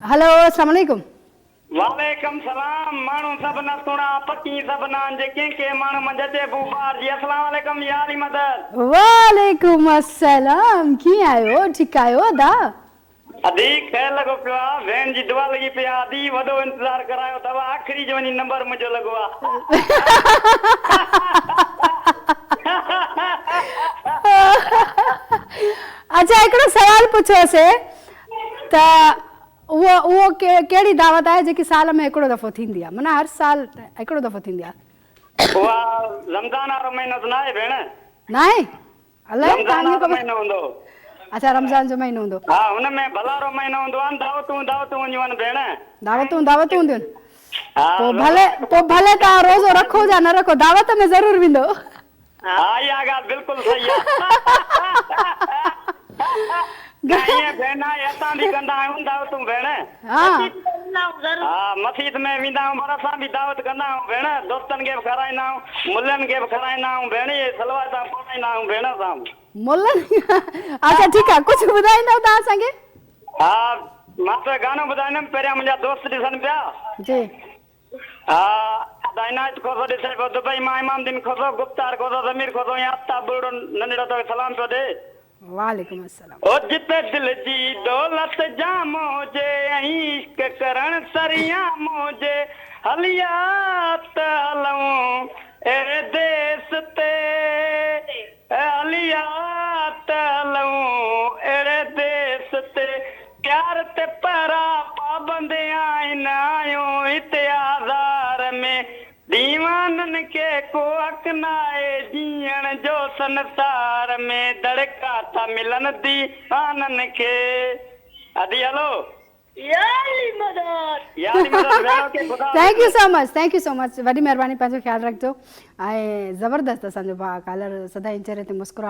هلو السلام عليڪم. وعليڪم سلام ماڻهو سڀ نه سهڻا پکي سڀ ناهن جي ڪنهن ڪنهن ماڻهو منجهه اچي بو بار جي السلام عليڪم يا علي مدد. وعليڪم السلام ڪيئن آهيو ٺيڪ آهيو ادا. ادي خير لڳو پيو آ ڀيڻ جي دعا لڳي پئي آ ادي وڏو انتظار ڪرايو اٿو آخري جو وڃي نمبر منهنجو لڳو آ. اڇا هڪڙو سوال پڇيوسي ته اهو اهو ڪهڙي دعوت آهي جيڪي سال ۾ هڪڙو دفعو ٿيندي آهي معنيٰ هر سال هڪڙو دفعو ٿيندي آهي. اها رمضان وارو مهينو ته ناهي ڀيڻ. ناهي؟ الائي رمضان تان کي وارو خبر. مهينو هوندو. اڇا رمضان جو مهينو هوندو. ها هن ۾ ڀلارو مهينو هوندو آهي نه دعوتون دعوتون هونديون آهن ڀيڻ. دعوتون دعوتون هونديون آهن. ها پوء ڀلي پوء ڀلي توهان روزو رکو يا نه رکو دعوت ۾ ضرور ويندو. ها اها ڳالهه بلڪل صحيح آ. نه ائين ڀيڻ ناهي اسان به ڪندا آهيون دعوتون ڀيڻ. ها. ها مسيت ۾ ويندا آهيون پر اسان به دعوت ڪندا آهيون ڀيڻ دوستن کي به کارائيندا آهيون ملن کي به کارائيندا آهيون ڀيڻ اهي صلواتان پڙهائيندا آهيون ڀيڻ اسان به. ملن اڇا ٺيڪ آ ڪجهه ٻڌائيندؤ توهان اسان کي. ها مان ته گانو ٻڌائيندم پهريان منهنجا دوست ڏسن پيا. جي. ها ادا عنايت کوسو ڏسي پيو دبئي مان امام دين کوسو گفتار کوسو ضمير کوسو ۽ آفتاب ٻرڙو ننڍڙو توکي سلام پيو ڏي. وعليڪم السلام. او جتي دل جي دولت جام هجي ۽ عشق ڪرڻ سرعام هجي هليا ته هلون اهڙي ديس تي هليا ته هلون اهڙي ديس تي پيار تي پهرا پابند آهن آيون هتي آزار ۾ ديوانن کي ڪو حق ناهي جيئڻ جو سنسار ۾ دڙڪا ٿا ملن ديوانن کي ادي هلو. يا علي مدد. يا علي مدد ڀيڻ اوڪي خدا thank you Hafiz. So much thank you سو مچ وڏي مهرباني پنهنجو خيال رکجو ۽ زبردست اسان جو ڀاء ڪالر سدائين چهري تي مسڪراهٽ.